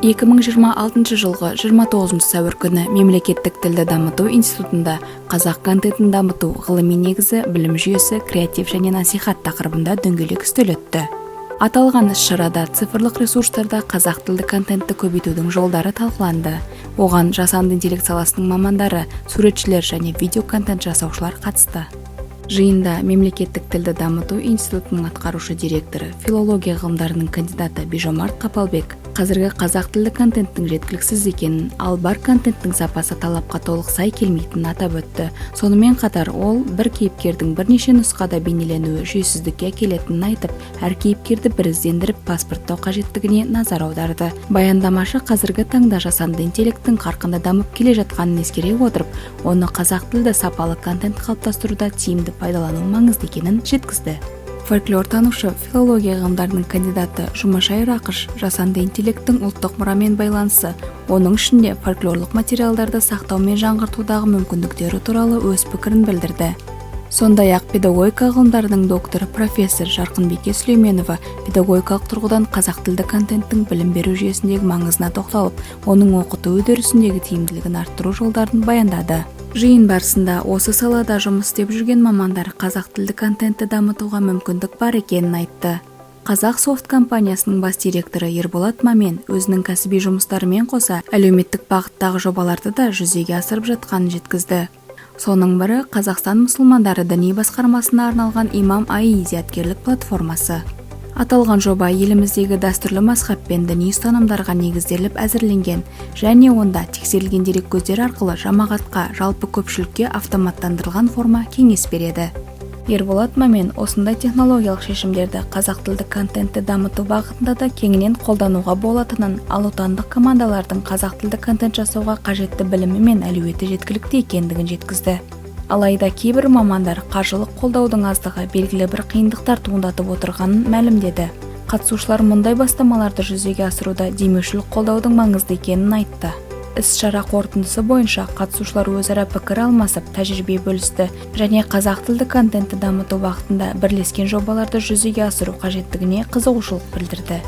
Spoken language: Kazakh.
2026 жылғы 29 сәуір күні Мемлекеттік тілді дамыту институтында «Қазақ контентін дамыту: ғылыми негізі, білім жүйесі, креатив және насихат» тақырыбында дөңгелек үстел өтті. Аталған іс-шарада цифрлық ресурстарда қазақ тілді контентті көбейтудің жолдары талқыланды. Оған жасанды интеллект саласының мамандары, суретшілер және видео контент жасаушылар қатысты. Жиында Мемлекеттік тілді дамыту институтының атқарушы директоры, филология ғылымдарының кандидаты Бижомарт Қапалбек қазіргі қазақ тілді контенттің жеткіліксіз екенін, ал бар контенттің сапасы талапқа толық сай келмейтінін атап өтті. Сонымен қатар ол бір кейіпкердің бірнеше нұсқада бейнеленуі жүйесіздікке әкелетінін айтып, әр кейіпкерді біріздендіріп паспорттау қажеттігіне назар аударды. Баяндамашы қазіргі таңда жасанды интеллекттің қарқынды дамып келе жатқанын ескере отырып, оны қазақ тілді сапалы контент қалыптастыруда тиімді пайдалану маңызды екенін жеткізді. Фольклортанушы, филология ғылымдарының кандидаты Жұмашай Рақыш жасанды интеллекттің ұлттық мұрамен байланысы, оның ішінде фольклорлық материалдарды сақтау мен жаңғыртудағы мүмкіндіктері туралы өз пікірін білдірді. Сондай ақ педагогика ғылымдарының докторы, профессор Жарқынбике Сүлейменова педагогикалық тұрғыдан қазақ тілді контенттің білім беру жүйесіндегі маңызына тоқталып, оның оқыту үдерісіндегі тиімділігін арттыру жолдарын баяндады. Жиын барысында осы салада жұмыс істеп жүрген мамандар қазақ тілді контентті дамытуға мүмкіндік бар екенін айтты. Қазақ Софт компаниясының бас директоры Ерболат Мамен өзінің кәсіби жұмыстарымен қоса әлеуметтік бағыттағы жобаларды да жүзеге асырып жатқанын жеткізді. Соның бірі – Қазақстан мұсылмандары діни басқармасына арналған Имам АИ зияткерлік платформасы. Аталған жоба еліміздегі дәстүрлі мазхаб пен діни ұстанымдарға негізделіп әзірленген және онда тексерілген дереккөздер арқылы жамағатқа, жалпы көпшілікке автоматтандырылған форма кеңес береді. Ерболат Мамен осындай технологиялық шешімдерді қазақ тілді контентті дамыту бағытында да кеңінен қолдануға болатынын, ал отандық командалардың қазақ тілді контент жасауға қажетті білімі мен әлеуеті жеткілікті екендігін жеткізді. Алайда кейбір мамандар қаржылық қолдаудың аздығы белгілі бір қиындықтар туындатып отырғанын мәлімдеді. Қатысушылар мұндай бастамаларды жүзеге асыруда демеушілік қолдаудың маңызды екенін айтты. Іс-шара қорытындысы бойынша қатысушылар өзара пікір алмасып, тәжірибе бөлісті және қазақ тілді контентті дамыту бағытында бірлескен жобаларды жүзеге асыру қажеттігіне қызығушылық білдірді.